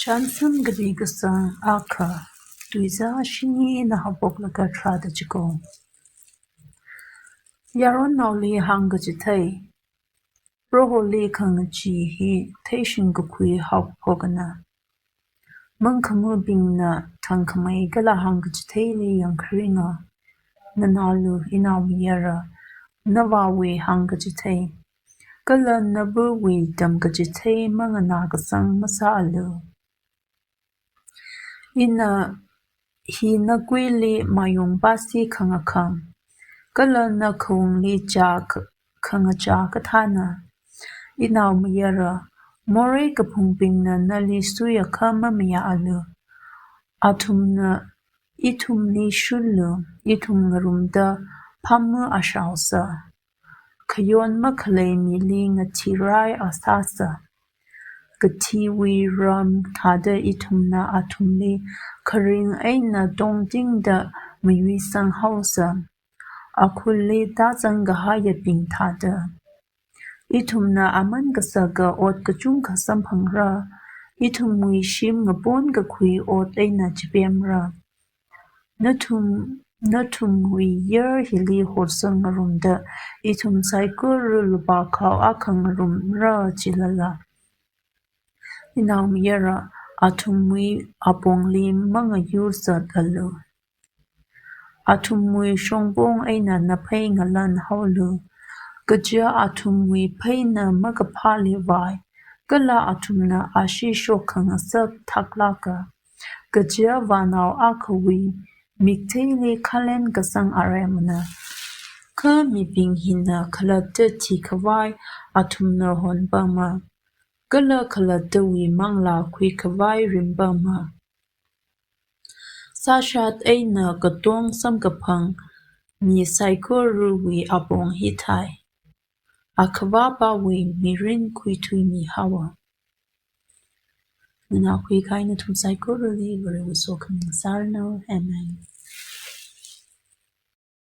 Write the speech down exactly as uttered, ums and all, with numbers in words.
Chānsam kali kasang akha, tuizā shini eina haophoklaga tharāda chiko. Yaronnaoli hāngkachithei, Proholi khangachee hi theishingkakhui haophokna. Mangkhamābingna thangkhamei kala hāngkachitheili yangkharinga. Nganālu, inaomayara, navāwui hāngkachithei, kala navawui tamkachithei manganākasang masālu. Ina hi nakuili mayong pasi khangakhang, kala nakhaungli chā kh-, khangachā kathāna. Inaomayara, morei kaphungbingna nali suiakha mamayālu. Athumna ithumli shunlu, ithum ngarumda phamu ashaosa. Khayon makhalei mili ngathi rai asāsa. Kathiwui ram thāda ithumna athumli kharing eina tongtingda mayuisang haosa, akhulli tāzang kahaiyabing thāda. Ithumna aman kasaka ot kachungkha samphangra, ithumwui shim ngaponkakhui ot eina chipemra. Nathum, nathumwui yar hili horsang ngarumda, ithum saikora lupā khao akha ngarumra chilala. Inaomayara, athumwui apongli mangayur zatalu. Athumwui shongpong eina naphei ngalan haolu. Kaja athumwui pheina makaphāli vai, kala athumna ashee shok khangasak thaklāka. Kaja vānao akhawui miktheili khalen kasang aremana. Kha mibing hina khalatta thikhavai athumna honpama, kala khalattawui manglā khuikhavai rimpama. Sāshat eina katong samkaphang mi saikorawui apong hi thai. Akhavāpāwui mirin khuithuimi haowa. Nganākhui kahai nathum saikorali Varewui sokhami sāranu. Amen.